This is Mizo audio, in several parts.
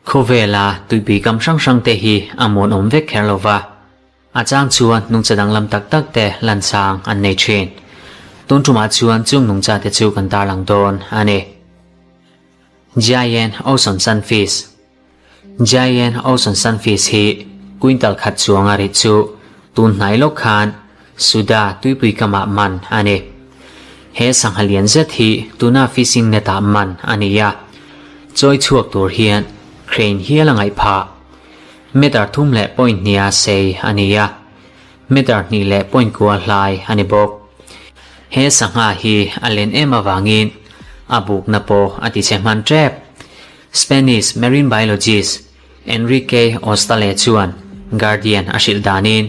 Khawvela tuipui kam hrang hrang te hi a muanawm vek kher lo va, a chang chuan nungcha danglam tak tak te lansang an nei thin. Tun tumah chuan chung nungcha te chu kan tarlang dawn a ni. Giant Ocean Sunfish Giant Ocean Sunfish hi quintal khat chuanga rit chu tun hnai lawk khan Suda tuipui kamah man a ni. He sangha lian zet hi tuna fishing net ah man a ni a, chawi chhuak tur hian crane hial a ngaih phah. Meter thum leh point hnia sei a ni a, meter hnih leh point kua hlai a ni bawk. He sangha hi a len em avangin a bukna pawh a ti che hman tep. Spanish marine biologist Enrique Ostale chuan Guardian a hrilh danin,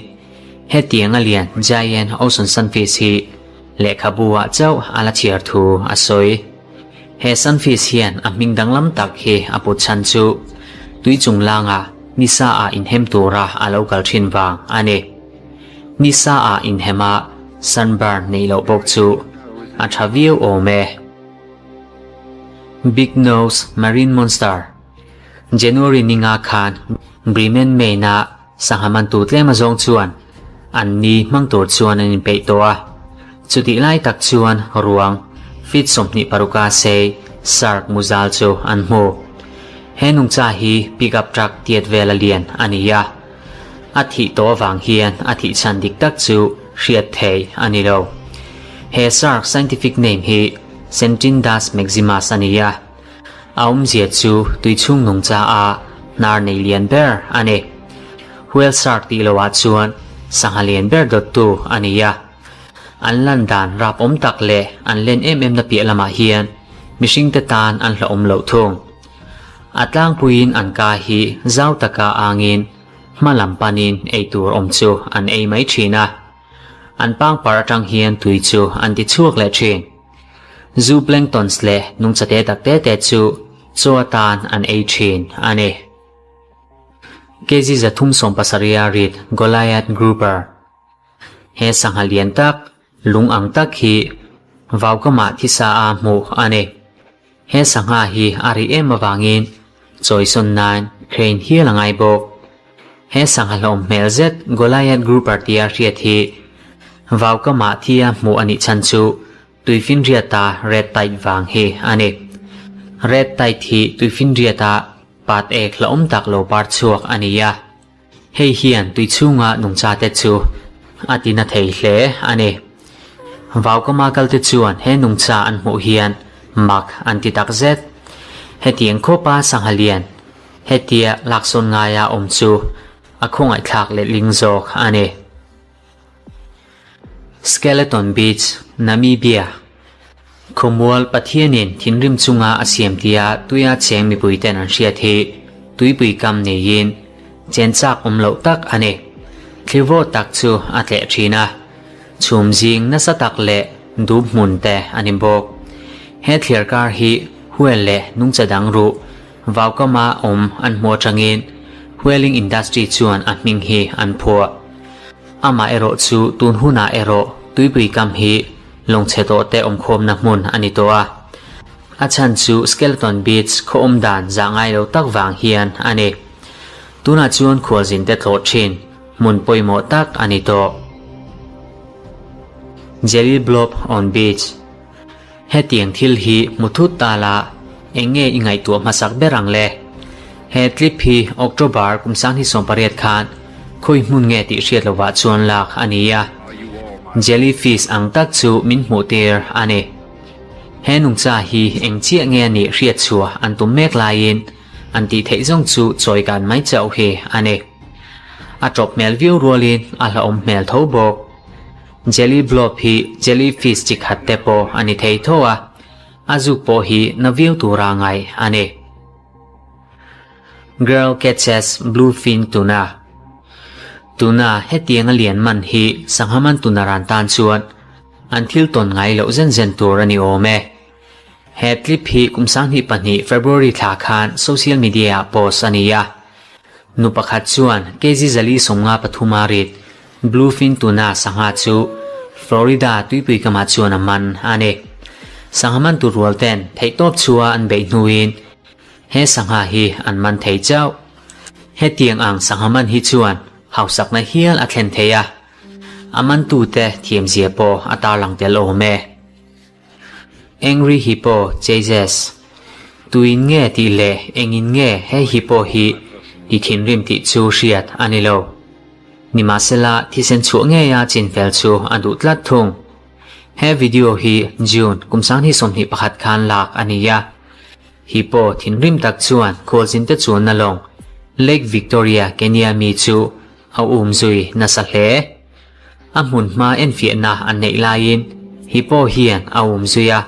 hetiang a lian giant ocean sunfish hi lehkhabu ah chauh a la chhiar thu a sawi. He sunfish hian a hming danglam tak hi a put chhan chu tui chunglangah nisa ah inhem tura a lo kal thin vang a ni. Nisa ah inhem a sunburn neih loh bawk chu a tha viau awm e. Big Nose Marine Monster January ninga khan Bremen Main-a sangha mantu tlem azawng chuan an ni hmang tur chuan an inpeih tawh a. Chutih lai tak chuan ruang feet 26 a sei shark muzal chu an hmu. He nungcha hi pickup truck tiat vel a lian a ni a. A thih tawh avang hian a thih chhan dik tak chu hriat theih a ni lo. He shark scientific name hi Centrindus maximus a ni a. A awmzia chu tui chhung nungcha a hnar nei lian ber a ni. Whale shark tih loah chuan sangha lian ber dawttu a ni a. An lan dan rap awm tak leh an len em em na piah lamah hian mihringte tan an hlauhawm loh thung. A tlangpuiin an ka hi zau taka angin hma lam panin ei tur awm chu an ei mai thin a. An pangpar atang hian tui chu an ti chhuak leh thin. Zooplanktons leh nungcha te tak te te chu chaw atan an ei thin a ni. Kg 370 a rit Goliath Grouper. He sangha lian tak, lung ang tak hi vaukamah thisa a hmuh a ni. He sangha hi a ri em avangin chawisawn nan crane hial a ngai bawk. He sangha hlawm hmel zet Goliath Grouper tia hriat hi vaukamah thia hmuh a nih chhan chu tuifinriata red tide vang hi a ni. Red tide hi tuifinriata pat ek hlawm tak lo par chhuak a ni a. Hei hian tui chhunga nungchate chu a ti na thei hle a ni. Vaukama kalte chuan he nungcha an hmuh hian mak an ti tak zet. Hetiang khawpa sangha lian hetia laksawn ngaia awm chu a khawngaihthlak letling zawk a ni. Skeleton Beach, Namibia Khawmual Pathianin thinrim chunga a siam tia tuia cheng mipuiten an hriat hi tuipui kam neiin chen chak awm loh tak a ni. Thlivaw tak chu a tleh thin a, chhum zing nasa tak leh dup hmun te a ni bawk. He thliar kar hi huel leh nungcha dang ruh vaukama awm an hmu atangin whaling industry chuan a hming hi an phuah. Amaherawh chu tun hunah erawh tuipui kam hi lawngchhe tawh te awmkhawmna hmun a ni tawh a. A chhan chu Skeleton Beach khaw awm dan zah ngai lo tak vang hian a ni. Tunah chuan khualzin te tlawh thin hmun pawimawh tak a ni tawh. Jelly Blob on Beach Hetiang thil hi hmu thut ta la, eng nge i ngaihtuah hmasak ber ang le? He clip hi October kum 2018 khan khawi hmun nge tih hriat lovah chuan lak a ni a. Jellyfish ang tak chu min hmuh tir a ni. He nungcha hi eng chiah nge a nih hriat chhuah an tum mek laiin an tih theih zawng chu chawi kan mai chauh hi a ni. A tawp hmel viau rualin a hlauhawm hmel tho bawk. Jelly blob hi jelly fish chi khat te pawh a ni thei tho a, a zuk pawh hi na viau tura ngaih a ni. Girl catches bluefin tuna Tuna hetiang a lian man hi sangha man tuna ran tan chuan an thil tawn ngai loh zen zen tur a ni awm e. He clip hi kum 2002 February thla khan social media ah post a ni a. Nu pakhat chuan kg 453 a rit Bluefin tuna sangha chu Florida tuipui kamah chuan a man a ni. Sangha mantu rual ten theihtawp chhuah an beih hnuin he sangha hi an man thei chauh. Hetiang ang sangha man hi chuan hausakna hial a thlen thei a, a mantute thiamzia pawh a tarlang tel awm e. Angry Hippo Chases Tuin nge tih leh engin nge he hippo hi ti thinrim tih chu hriat a ni lo. Nimahsela thisen chhuah ngeia chinfel chu a duh tlat thung. He video hi June kum 2021 khan lak a ni a. Hippo thinrim tak chuan khualzinte chuanna lawng Lake Victoria, Kenya mi chu a umzui nasa hle. A hmun hma enfiahna an neih laiin hippo hian a um zui a,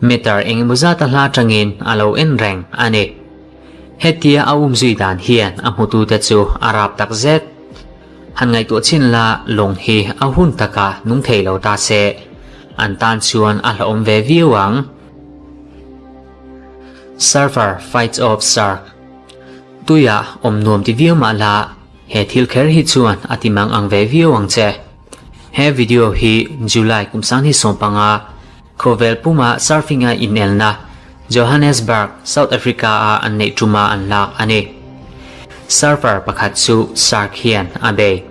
meter eng emaw zat a hla atangin a lo en reng a ni. Hetia a um zui dan hian a hmutute chu a rap tak zet. Han ngaihtuah chin la lawng hi a hun takah nung thei lo ta se, an tan chuan a hlauhawm ve viau ang. Surfer fights off shark Tuiah awm nuam ti viau mah la, He thil kher hi chuan a ti mang ang ve viau ang che. He video hi July kum 2015 khawvel puma surfing a inelna Johannesburg, South Africa a an neih tuma an lak a ni. Surfer pakhat chu shark hian a bei.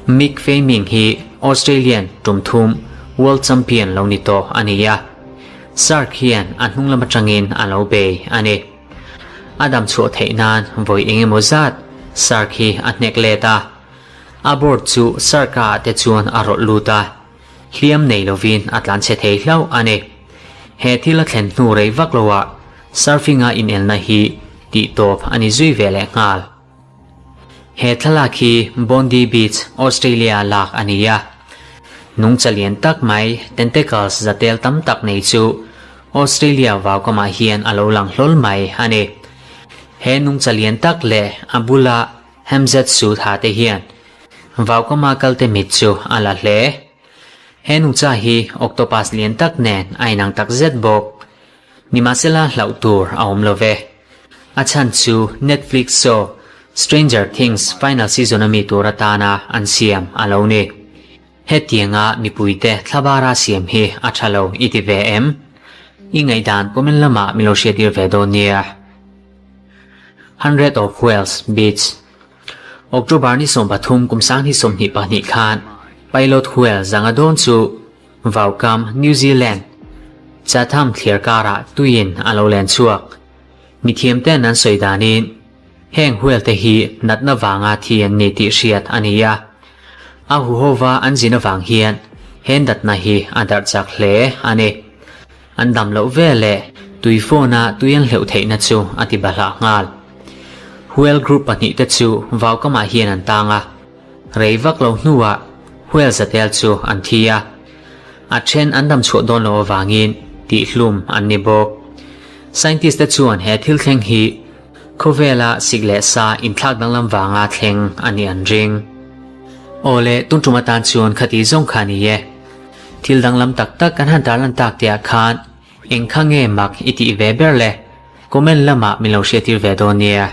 Mick Feiming hi Australian tum thum World Champion lo ni tawh a ni a. Shark hian a hnung lam atangin a lo bei a ni. A dam chhuah theih nan vawi eng emaw zat shark hi a hnek let a. A board chu shark ah te chuan a rawlh lut a, hliam nei lovin a tlan chhe thei hlauh a ni. He thil a thlen hnu rei vak loah surfing a inelna hi tih tawp a ni zui ve leh nghal. He thlalak hi Bondi Beach, Australia lak a ni a. Nungcha lian tak mai, tentacles za tel tam tak nei chu Australia vaukamah hian a lo lang hlawl mai a ni. He nungcha lian tak leh a bula hemzet suit ha te hian vaukama kalte mit chu a la hle. He nungcha hi octopus lian tak nen a inang tak zet bawk. Nimahsela hlauh tur a awm lo ve. A chhan chu Netflix show Stranger Things final season a mi tur atana an siam a lo ni. Hetianga mipuite thlabara siam hi a tha lo i ti ve em? I ngaihdan comment lamah min lo hriattir ve dawn nia. Hundred of Whales Beach October ni 13 kum 2022 khan Pilot Whale zanga dawn chu Vaukam, New Zealand, Chatham thliar karah tuiin a lo len chhuak. Mithiamten an sawi danin heng whale te hi natna vanga thi an ni tih hriat a ni a. A huhova an zin avang hian he natna hi a darh chak hle a ni. An dam loh vel leh tui phone a tui an hleuh theihna chu a ti bahlah nghal. Whale group pahnihte chu vaukamah hian an tang a. Rei vak lo hnuah whale zatel chu an thi a, a then an dam chhuah dawn loh avangin tihhlum an ni bawk. Scientist te chuan he thil thleng hi khawvela sik leh sa inthlak danglam vanga thleng a nih an ring. Aw le, tun tum atan chuan khati zawng kha a ni e. Thil danglam tak tak kan han tarlan tak tihah khan eng kha nge mak i tih ve ber le? Comment lamah min lo hriattir ve dawn nia.